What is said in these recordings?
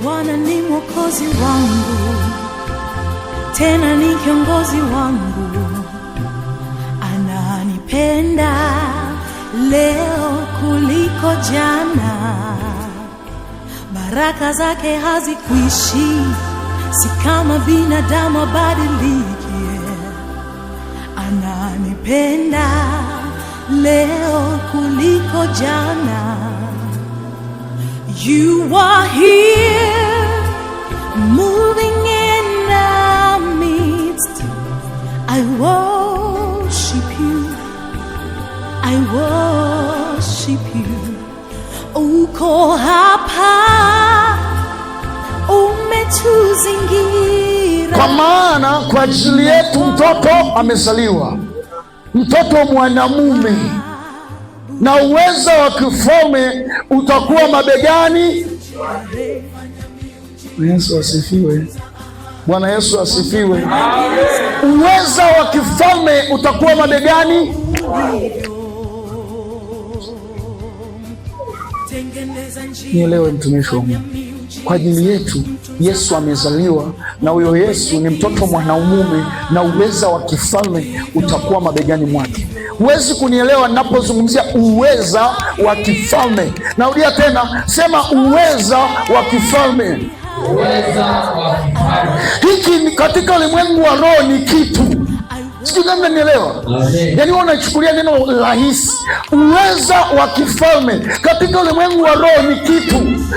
Bwana ni mwokozi wangu, tena ni kiongozi wangu, ananipenda leo kuliko jana. Baraka zake hazikwishi, si kama binadamu abadilikie. Ananipenda leo kuliko jana. You are here, moving in our midst. I worship you, I worship you. Uko hapa, umetuzingira. Kwa maana kwa ajili yetu mtoto amezaliwa, mtoto mwanamume, na uwezo wa kifalme utakuwa mabegani. Yesu asifiwe. Bwana Yesu asifiwe. Uweza wa kifalme utakuwa mabegani. Nielewe mtumishi wa Mungu, kwa ajili yetu Yesu amezaliwa, na huyo Yesu ni mtoto mwanamume, na uweza wa kifalme utakuwa mabegani mwake. Huwezi kunielewa ninapozungumzia uweza wa kifalme. Narudia tena, sema uweza wa kifalme. Uweza wa kifalme. Hiki katika ulimwengu wa roho ni kitu, sijui kama mnanielewa. Yaani wewe unachukulia neno rahisi. Uweza wa kifalme katika ulimwengu wa roho ni kitu.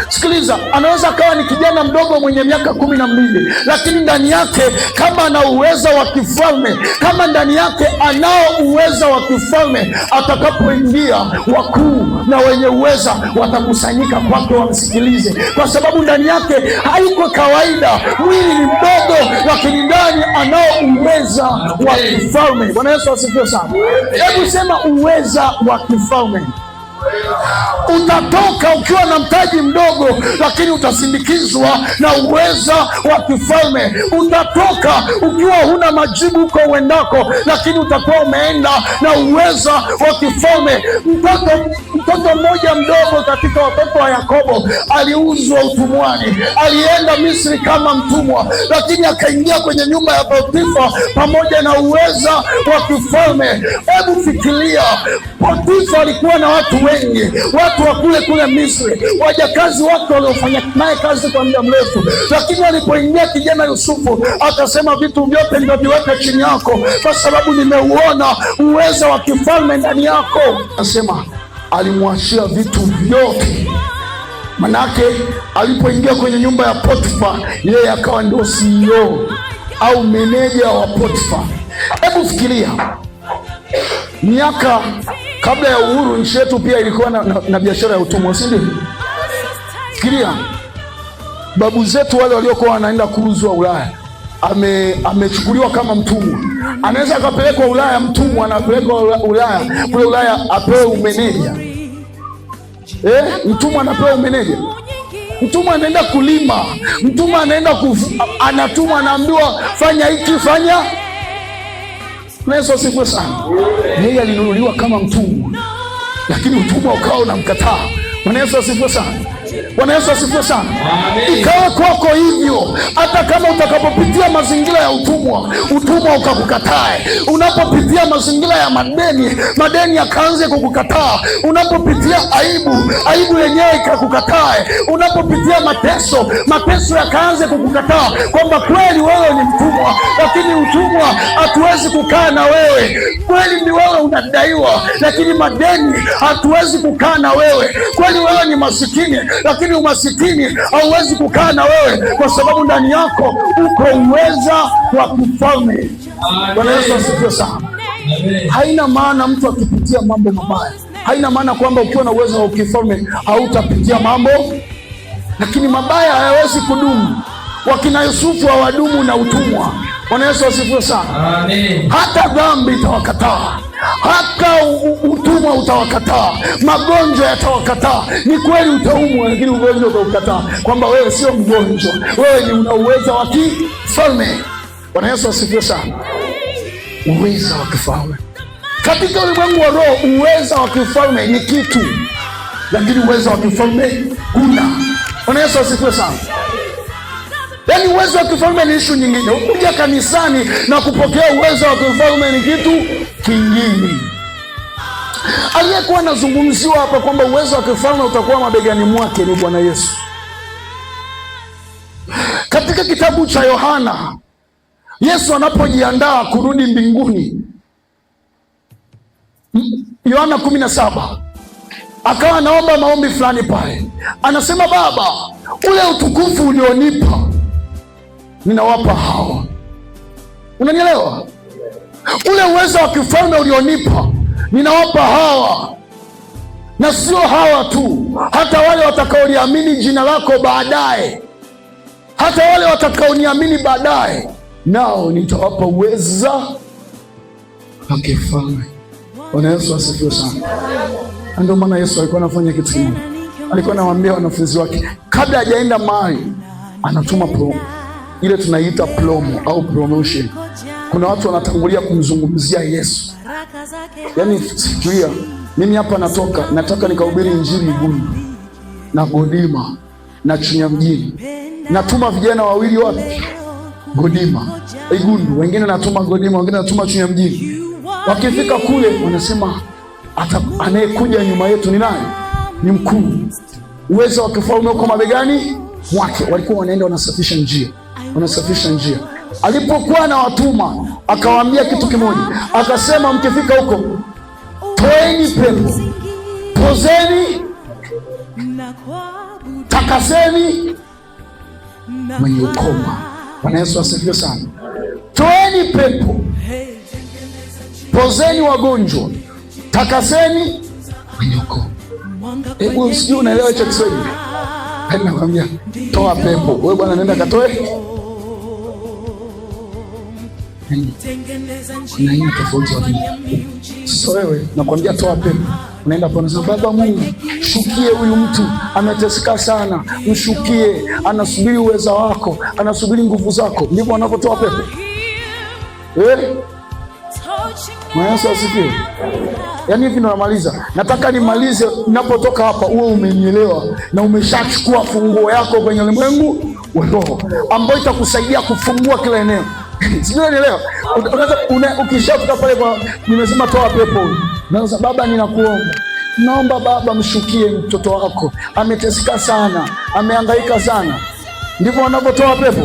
Sikiliza, anaweza akawa ni kijana mdogo mwenye miaka 12, lakini ndani yake kama ana uweza wa kifalme, kama ndani yake anao uweza wa kifalme, atakapoingia wakuu na wenye uweza watakusanyika kwake wamsikilize, kwa sababu ndani yake haiko kawaida. Mwili ni mdogo, lakini ndani anao uweza wa kifalme. Bwana Yesu asifiwe sana. Hebu sema uweza wa kifalme. Utatoka ukiwa na mtaji mdogo, lakini utasindikizwa na uweza wa kifalme. Utatoka ukiwa huna majibu huko uendako, lakini utakuwa umeenda na uweza wa kifalme. Mtoto mmoja mdogo katika watoto wa Yakobo aliuzwa utumwani, alienda Misri kama mtumwa, lakini akaingia kwenye nyumba ya Potifa pamoja na uweza wa kifalme. Hebu fikiria, Potifa alikuwa na watu wengi, watu wa kule kule Misri, wajakazi wake waliofanya naye kazi kwa muda mrefu, lakini alipoingia kijana Yusufu akasema, vitu vyote nitaviweka chini yako, kwa sababu nimeuona uweza wa kifalme ndani yako. Anasema alimwachia vitu vyote. Manake alipoingia kwenye nyumba ya Potifa, yeye akawa ndio CEO au meneja wa Potifa. Hebu fikiria, miaka kabla ya uhuru nchi yetu pia ilikuwa na biashara ya utumwa, si ndio? Fikiria babu zetu wale waliokuwa wanaenda kuuzwa Ulaya, amechukuliwa kama mtumwa, anaweza akapelekwa Ulaya mtumwa, anapelekwa Ulaya, kule Ulaya apewe umeneja. Mtumwa anapewa umeneja. Mtumwa anaenda kulima, mtumwa anaenda anatumwa, anaambiwa fanya hiki, fanya. Yesu asifiwe sana. Yeye alinunuliwa kama mtumwa, lakini utumwa ukawa unamkataa. Bwana Yesu asifiwe sana. Bwana Yesu asifiwe sana. Ikawa kwako hivyo, hata kama utakapopitia mazingira ya utumwa, utumwa ukakukatae. Unapopitia mazingira ya madeni, madeni yakaanze kukukataa. Unapopitia aibu, aibu yenyewe ikakukatae. Unapopitia mateso, mateso yakaanze kukukataa, kwamba kweli wewe ni mtumwa, lakini utumwa hatuwezi kukaa na wewe. Kweli ni wewe unadaiwa, lakini madeni hatuwezi kukaa na wewe. Kweli wewe ni masikini, lakini umasikini hauwezi kukaa na wewe, kwa sababu ndani yako uko uweza wa kifalme. Bwana Yesu asifiwe sana. Haina maana mtu akipitia mambo mabaya, haina maana kwamba ukiwa na uwezo wa kifalme hautapitia mambo, lakini mabaya hayawezi kudumu. Wakina Yusufu hawadumu na utumwa. Bwana Yesu asifiwe sana. Amen. Hata dhambi itawakataa, hata utumwa utawakataa, magonjwa yatawakataa. Ni kweli utaumwa, lakini ugonjwa utaukataa, kwamba wewe sio mgonjwa, wewe ni una uwezo wa kifalme. Bwana Yesu asifiwe sana. Uweza wa kifalme katika ulimwengu wa roho, uweza wa kifalme ni kitu, lakini uweza wa kifalme huna. Bwana Yesu asifiwe sana. Yaani uwezo wa kifalme ni ishu nyingine. Ukuja kanisani na kupokea uwezo wa kifalme ni kitu kingine. Aliyekuwa anazungumziwa hapa kwamba uwezo wa kifalme utakuwa mabegani mwake ni Bwana Yesu. Katika kitabu cha Yohana, Yesu anapojiandaa kurudi mbinguni, Yohana 17, akawa anaomba maombi fulani pale, anasema Baba, ule utukufu ulionipa ninawapa hawa. Unanielewa? Ule uwezo wa kifalme ulionipa ninawapa hawa, na sio hawa tu, hata wale watakaoliamini jina lako baadaye, hata wale watakaoniamini baadaye, nao nitawapa uweza wa kifalme. Bwana Yesu asifiwe sana. Na ndio maana Yesu alikuwa anafanya kitu kimoja, alikuwa anawaambia wanafunzi wake kabla hajaenda mahali, anatuma promo, ile tunaiita promo au promotion. Kuna watu wanatangulia kumzungumzia Yesu. Yaani fikiria, mimi hapa natoka, nataka nikahubiri injili Igundu na Godima na Chunya mjini, natuma vijana wawili wapi? Godima, Igundu, wengine natuma Godima, wengine natuma Chunya mjini. Wakifika kule wanasema anayekuja nyuma yetu ni nani? Ni mkuu. Uwezo wa kifalme uko mabegani mwake. Walikuwa wanaenda wanasafisha njia, wanasafisha njia. Alipokuwa anawatuma akawaambia kitu kimoja, akasema mkifika huko toeni pepo, pozeni, takaseni mwenye ukoma. Bwana Yesu asifiwe sana. Toeni pepo, pozeni wagonjwa, takaseni mwenye ukoma. Hebu sijui unaelewa hicho Kiswahili? Yaani nakwambia toa pepo, wewe bwana nenda katoe. Kuna aina tofauti ya vitu. Sasa wewe nakwambia toa pepo, unaenda pale unasema Baba Mungu, shukie huyu mtu ameteseka sana, mshukie, anasubiri uweza wako, anasubiri nguvu zako. Ndivyo wanavyotoa pepo eh? Bwana Yesu asifiwe. Yaani hivi ndo namaliza. Nataka nimalize ninapotoka hapa uwe umenielewa na umeshachukua funguo yako kwenye ulimwengu wa roho ambayo itakusaidia kufungua kila eneo. Sijui unanielewa? Unaweza ukishafika pale kwa nimesema toa pepo huyu. Unaanza Baba, ninakuomba. Naomba Baba mshukie mtoto wako. Ameteseka sana, amehangaika sana. Ndivyo wanavyotoa pepo.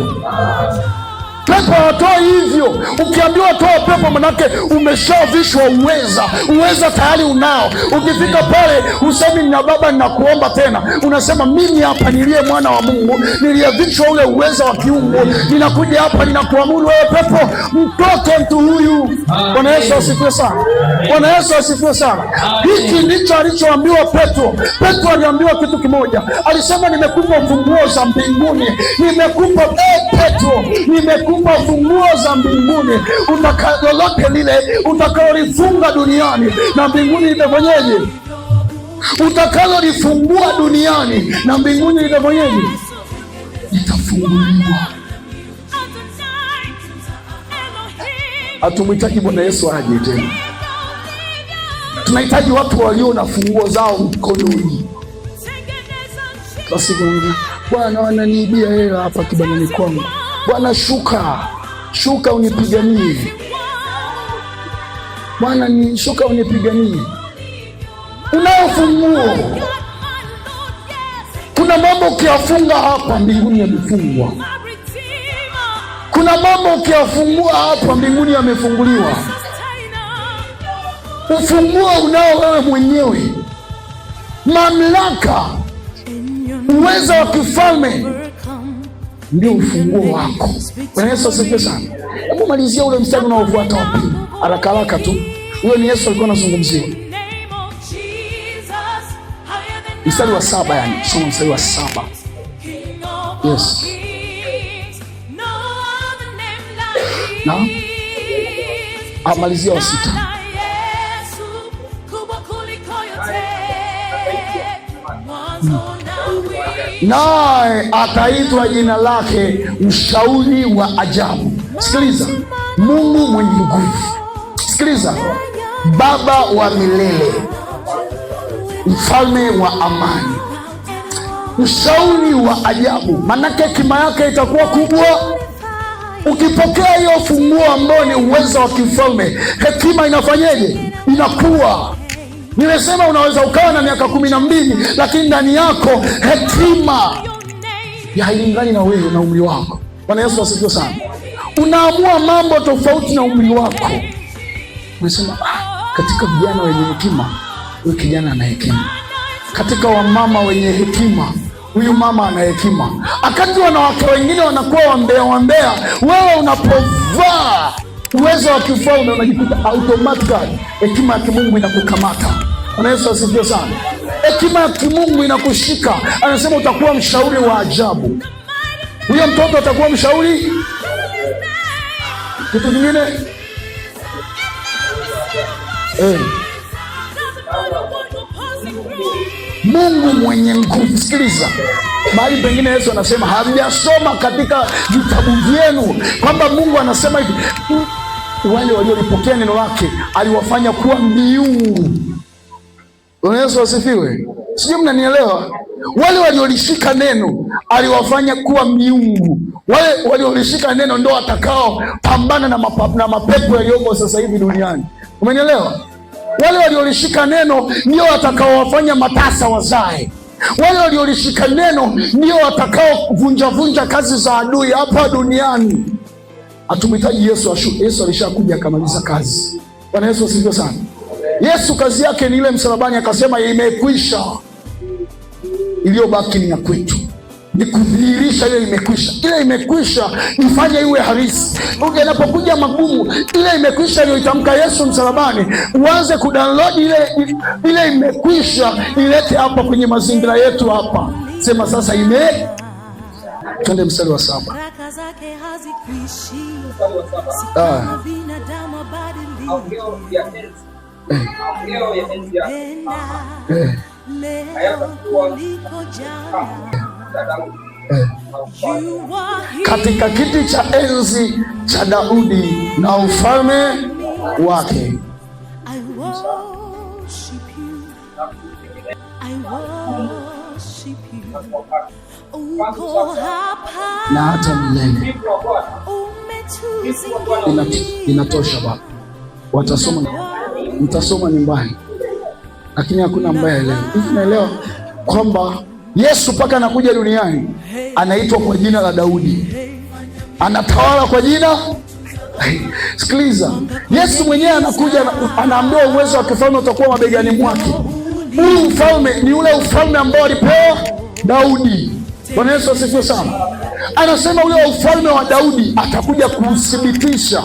Pepo hawatoi hivyo. Ukiambiwa toa pepo, manake umeshavishwa uweza. Uweza tayari unao. Ukifika pale usemi na Baba ninakuomba tena, unasema mimi hapa niliye mwana wa Mungu, niliyevishwa ule uweza wa kiungu, ninakuja hapa ninakuamuru wewe pepo, mtoke mtu huyu. Bwana Yesu asifiwe sana. Bwana Yesu asifiwe sana. Hiki ndicho alichoambiwa Petro. Petro aliambiwa kitu kimoja, alisema nimekupa funguo za mbinguni, nimekupa Petro, nimekupa funguo za mbinguni, lolote lile utakalolifunga duniani na mbinguni litafanyeje? Utakalolifungua duniani na mbinguni litafanyeje? Litafunguliwa. Hatumhitaji Bwana Yesu aje tena, tunahitaji watu walio na funguo zao mkononi. Kila siku Bwana wananiibia hela hapa kibandani kwangu. Bwana shuka, shuka unipiganie. Bwana ni shuka unipiganie. Unayo funguo. Kuna mambo ukiyafunga hapa mbinguni yamefungwa. Kuna mambo ukiyafungua hapa mbinguni yamefunguliwa. Ufunguo unao wewe mwenyewe, mamlaka, uwezo wa kifalme ndio ufunguo wako. Bwana Yesu asifiwe sana. Hebu malizia ule mstari unaofuata wa pili haraka haraka tu. Huyo ni Yesu alikuwa anazungumziwa, mstari wa 7, yani soma mstari wa 7. Yes. Na amalizia wa 6. Naye ataitwa jina lake Mshauri wa Ajabu. Sikiliza, Mungu mwenye nguvu. Sikiliza, Baba wa milele, Mfalme wa amani. Mshauri wa ajabu, manake hekima yake itakuwa kubwa. Ukipokea hiyo funguo ambayo ni uwezo wa kifalme, hekima inafanyeje? Inakuwa. Nimesema unaweza ukawa na miaka 12 lakini ndani yako hekima ya hailingani na wewe na umri wako. Bwana Yesu asifiwe sana. Unaamua mambo tofauti na umri wako. Unasema katika vijana wenye hekima, huyu kijana ana hekima. Katika wamama wenye hekima, huyu mama ana hekima. Akati wanawake wengine wanakuwa wambea wambea, wewe unapovaa uwezo wa kifalme unajikuta automatically hekima ya kimungu inakukamata. Bwana Yesu asifiwe sana. Hekima ya kimungu inakushika. Anasema utakuwa mshauri wa ajabu. Huyo mtoto atakuwa mshauri. Kitu kingine Mungu mwenye nguvu. Sikiliza, mahali pengine Yesu anasema hamjasoma katika vitabu vyenu kwamba Mungu anasema hivi, wale waliolipokea neno lake aliwafanya kuwa miungu. Bwana Yesu asifiwe. Sijui mnanielewa. Wale waliolishika neno aliwafanya kuwa miungu. Wale waliolishika neno ndo watakao pambana na mapepo yaliyoko sasa hivi duniani. Umenielewa? Wale waliolishika neno ndio watakaowafanya matasa wazae. Wale waliolishika neno ndio watakaovunjavunja kazi za adui hapa duniani. Hatumhitaji Yesu ashuke. Yesu alishakuja akamaliza kazi. Bwana Yesu asifiwe sana. Yesu kazi yake ni ile msalabani, akasema imekwisha. Iliyobaki ni ya kwetu, ni kudhihirisha ile imekwisha. Ile imekwisha ifanye iwe halisi. Yanapokuja magumu, ile imekwisha iliyoitamka Yesu msalabani, uanze kudownload ile imekwisha, ilete hapa kwenye mazingira yetu hapa. Sema sasa ime. Twende mstari wa 7. Baraka zake hazikwishi. Si Ah. kama binadamu abadilike. Maongeo ya enzi yake Penda leo hayatakuwa kuliko jana. cha Daudi You are here. Katika kiti cha enzi cha Daudi na ufalme wake. I worship you. I worship you. Uko hapa. Na hata milele. Wivu wa Bwana Umetuzingira. Inatosha baba, watasoma, mtasoma nyumbani, lakini hakuna ambaye aelewa hivi. Naelewa kwamba Yesu mpaka anakuja duniani anaitwa kwa jina la Daudi, anatawala kwa jina. Sikiliza, Yesu mwenyewe anakuja, anaambiwa uwezo wa kifalme utakuwa mabegani mwake. Huu ufalme ni ule ufalme ambao alipewa Daudi. Bwana Yesu asifiwe sana. Anasema ule ufalme wa Daudi atakuja kuuthibitisha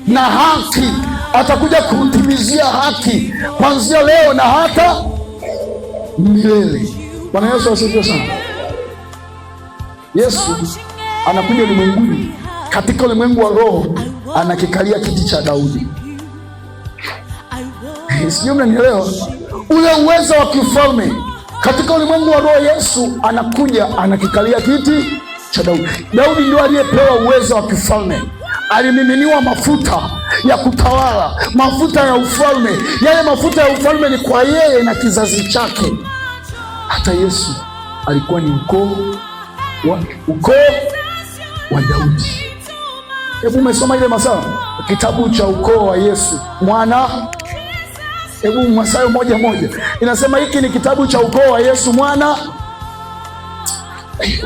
na haki, atakuja kuutimizia haki kuanzia leo na hata milele. Bwana Yesu asifiwe sana. Yesu anakuja ulimwenguni, katika ulimwengu wa roho anakikalia kiti cha Daudi. Sijui mnanielewa? Ule uwezo wa kifalme katika ulimwengu wa roho, Yesu anakuja anakikalia kiti cha Daudi. Daudi ndio aliyepewa uwezo wa kifalme, alimiminiwa mafuta ya kutawala, mafuta ya ufalme. Yale mafuta ya ufalme ni kwa yeye na kizazi chake. Hata Yesu alikuwa ni ukoo wa Daudi. Hebu umesoma ile Mathayo, kitabu cha ukoo wa Yesu mwana. Hebu Mathayo 1:1 inasema hiki ni kitabu cha ukoo wa Yesu mwana.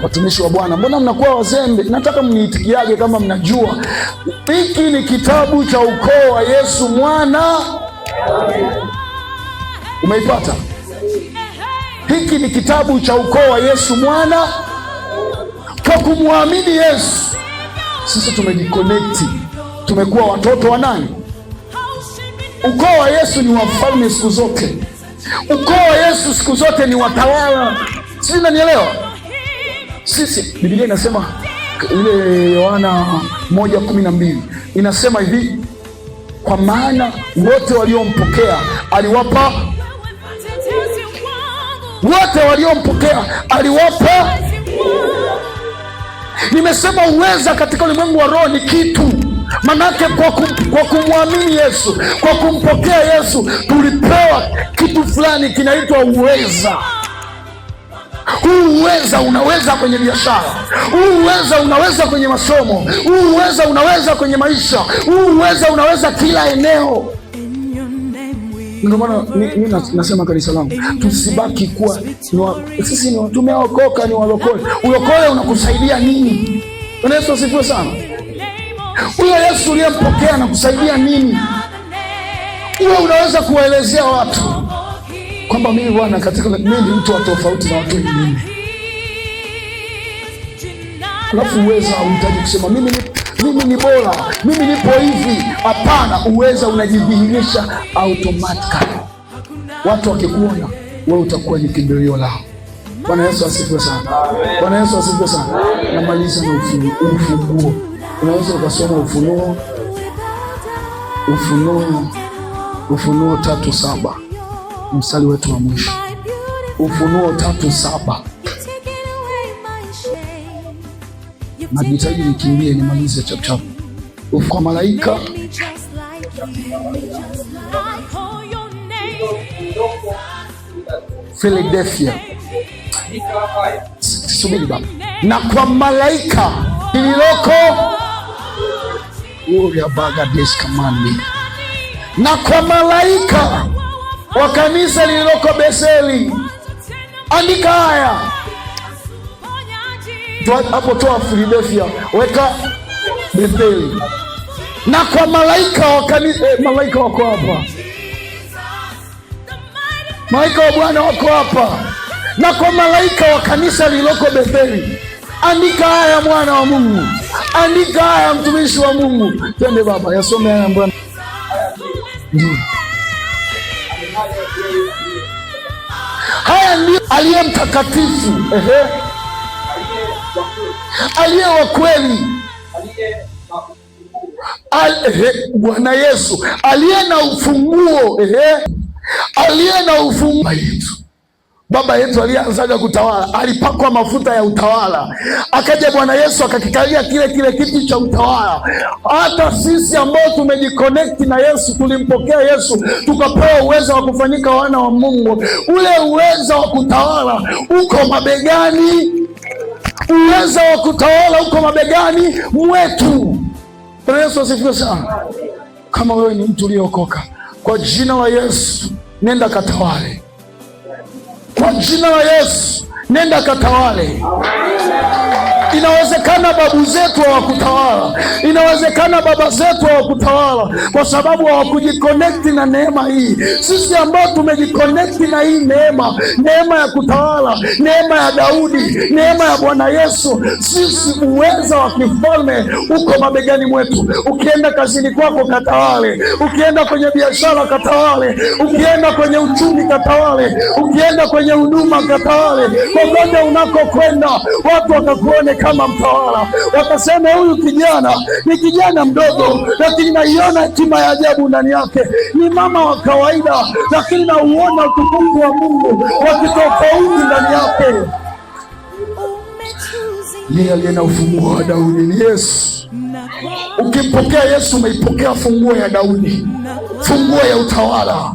Watumishi wa Bwana, mbona mnakuwa wazembe? Nataka mniitikiage kama mnajua. Hiki ni kitabu cha ukoo wa Yesu mwana. Umeipata? Hiki ni kitabu cha ukoo wa Yesu mwana. Kwa kumwamini Yesu sisi tumejiconnect, tumekuwa watoto wa nani? Ukoo wa Yesu ni wafalme siku zote. Ukoo wa Yesu siku zote ni watawala. Sijui nanielewa? Sisi Biblia inasema ile Yohana 1:12 inasema hivi, kwa maana wote waliompokea aliwapa, wote waliompokea aliwapa. Nimesema uweza katika ulimwengu wa roho ni kitu manake, kwa kumwamini Yesu, kwa kumpokea Yesu tulipewa kitu fulani kinaitwa uweza. Huu uweza unaweza kwenye biashara, huu uweza unaweza kwenye masomo, huu uweza unaweza kwenye maisha, huu uweza unaweza kila eneo. Ndio maana mi nasema kanisa langu tusibaki kuwa sisi ni tumeokoka, ni walokole. Ulokole unakusaidia nini? Bwana Yesu asifiwe sana. Huyo Yesu uliyempokea anakusaidia nini? Uwe unaweza kuwaelezea watu kwamba mimi bwana, katika mimi ni mtu wa tofauti na watu wengine. Alafu uweza hauhitaji kusema mimi ni bora, mimi nipo hivi. Hapana, uweza unajidhihirisha automatically. Watu wakikuona wewe utakuwa ni kimbilio lao. Bwana Yesu asifiwe sana. Bwana Yesu asifiwe sana. Namaliza na ufunguo. Unaweza ukasoma Ufunuo 3:7, mstari wetu wa mwisho. Ufunuo 3:7. Najitahidi nikimbie nimalize chapchap. Kwa malaika Philadelphia, subiri baba, na kwa malaika lililoko Uriabagadesh-kamani, na kwa malaika wa kanisa lililoko Beseli andika haya. Hapo toa Philadelphia, weka Betheli. Na kwa malaika wa kanisa, malaika wako hapa, malaika wa Bwana wako hapa. Na kwa malaika wa kanisa lililoko Betheli andika haya, mwana wa Mungu, andika haya, mtumishi wa Mungu. Twende baba, yasome haya Bwana. Ndio haya ndiyo aliye mtakatifu, ehe, aliye wa kweli, Bwana Yesu aliye na ufunguo, ehe, aliye na ufunguo yetu. Baba yetu aliyeanzaga kutawala alipakwa mafuta ya utawala, akaja Bwana Yesu akakikalia kile kile kiti cha utawala. Hata sisi ambao tumejikonekti na Yesu, tulimpokea Yesu tukapewa uwezo wa kufanyika wana wa Mungu. Ule uwezo wa kutawala uko mabegani, uwezo wa kutawala uko mabegani mwetu. Bwana Yesu asifiwe sana. Kama wewe ni mtu uliokoka, kwa jina la Yesu nenda katawale. Kwa jina la Yesu nenda katawale. Inawezekana babu zetu hawakutawala, inawezekana baba zetu hawakutawala kwa sababu hawakujikonekti na neema hii. Sisi ambao tumejikonekti na hii neema, neema ya kutawala, neema ya Daudi, neema ya Bwana Yesu, sisi uweza wa kifalme uko mabegani mwetu. Ukienda kazini kwako katawale, ukienda kwenye biashara katawale, ukienda kwenye uchumi katawale, ukienda kwenye huduma katawale. Kokote unakokwenda watu wakakuone kama mtawala, wakasema huyu kijana ni kijana mdogo, lakini naiona hekima ya ajabu ndani yake. Ni mama wa kawaida, lakini nauona utukufu wa Mungu wa kitofauti ndani yake. Yeye aliye na ufunguo wa Daudi ni Yesu. Ukimpokea Yesu umeipokea funguo ya Daudi, funguo ya utawala.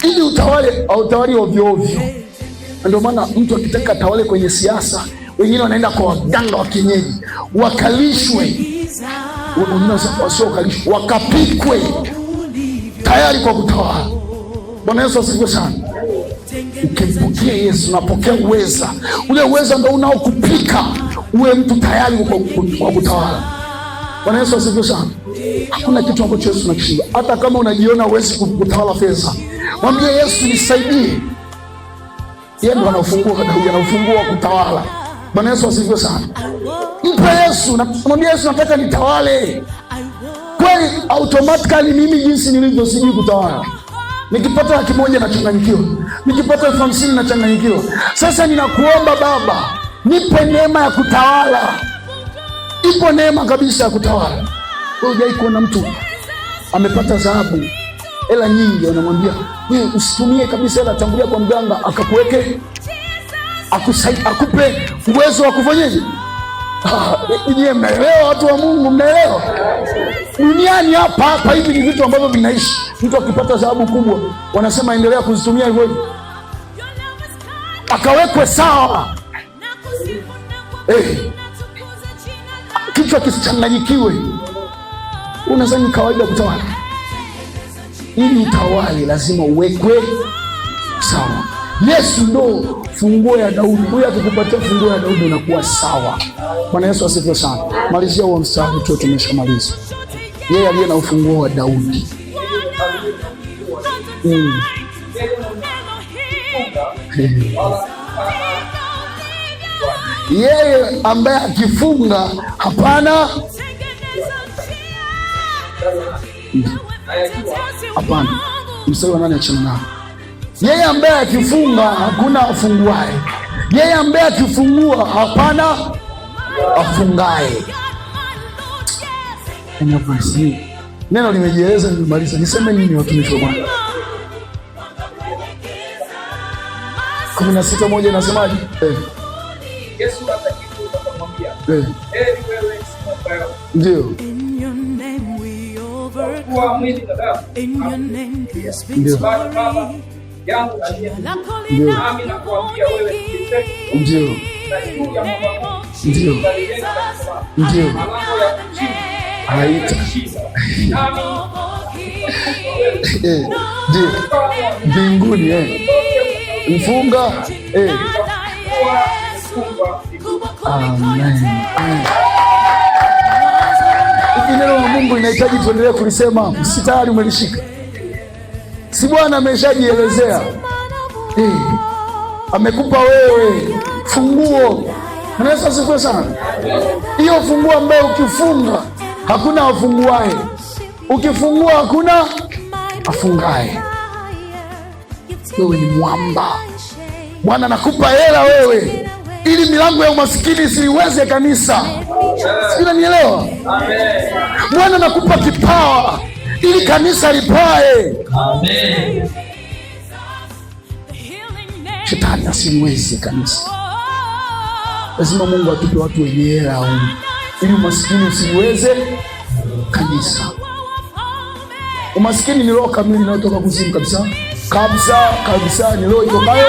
Ili utawale, hautawali ovyo ovyo. Ndio maana mtu akitaka atawale kwenye siasa, wengine wanaenda kwa waganga wa kienyeji wakalishwe, wasio wakapikwe tayari kwa kutawala. Bwana Yesu asifiwe sana. Ukimpokea Yesu unapokea uweza, ule uweza ndo unaokupika uwe mtu tayari kwa kutawala. Bwana Yesu asifiwe sana. Hakuna kitu ambacho Yesu anakishinda. Hata kama unajiona huwezi kutawala fedha, mwambie Yesu, nisaidie. Yeye ndo anaufungua Daudi, anaufungua kutawala. Bwana Yesu asifiwe sana. Mpe Yesu, mwambie Yesu, nataka nitawale kweli. Automatically mimi jinsi nilivyo sijui kutawala. Nikipata 100,000 nachanganyikiwa, nikipata 50,000 nachanganyikiwa. Sasa ninakuomba Baba, nipe neema ya kutawala. Ipo neema kabisa ya kutawala. Wewe hujai kuona mtu amepata dhahabu hela nyingi, anamwambia wewe usitumie kabisa hela, tangulia kwa mganga akakuweke, akupe uwezo wa kufanyaje? Nyie mnaelewa, watu wa Mungu, mnaelewa? Duniani hapa hapa hivi ni vitu ambavyo vinaishi. Mtu akipata dhahabu kubwa, wanasema endelea kuzitumia hivyo hivyo. Akawekwe sawa. Kichwa kisichanganyikiwe. Unadhani kawaida kutawala? Ili utawale lazima uwekwe sawa. Yesu ndo funguo ya Daudi. Huyu akikupatia funguo ya Daudi unakuwa sawa. Bwana Yesu asifiwe sana. Malizia huo mstari tu, tumeshamaliza. Yeye aliye na ufunguo wa Daudi. Yeye ambaye akifunga hapana. Hapana. Mstari wa 8 achana nao. Yeye ambaye akifunga hakuna afunguaye. Yeye ambaye akifungua hapana afungaye. Neno limejieleza, nimemaliza. Niseme nini watumishi wa Bwana? 16:1 inasemaje? Yesu akajibu akamwambia, heri wewe Simon Barjona, Ndio. kwa mwili na damu Ndio. bali Baba yangu aliye Ndio. nami nakuambia wewe ni Petro, Ndio. na juu ya mwamba huu Ndio. nitalijenga kanisa langu. Ndio. Malango ya kuzimu Haita. haitashinda. Nami Ndio. Mbinguni Mfunga nitakuwa mfungwa Amen. Hivi neno la Mungu linahitaji tuendelee kulisema. Si tayari umelishika? Si Bwana ameshajielezea? Amekupa wewe funguo. Anaweza sifiwe sana. Hiyo funguo ambayo ukifunga hakuna afunguaye, ukifungua hakuna afungaye. Wewe ni mwamba. Bwana anakupa hela wewe ili milango ya umasikini isiweze kanisa. Sijui unanielewa? Amen. Bwana anakupa kipawa ili kanisa lipae. Amen. Shetani asiliweze kanisa. Lazima Mungu atupe watu wenye hela ili umasikini usiweze kanisa. Umasikini ni roho kamili inayotoka kuzimu kabisa. Kabisa kabisa, ni roho itokayo.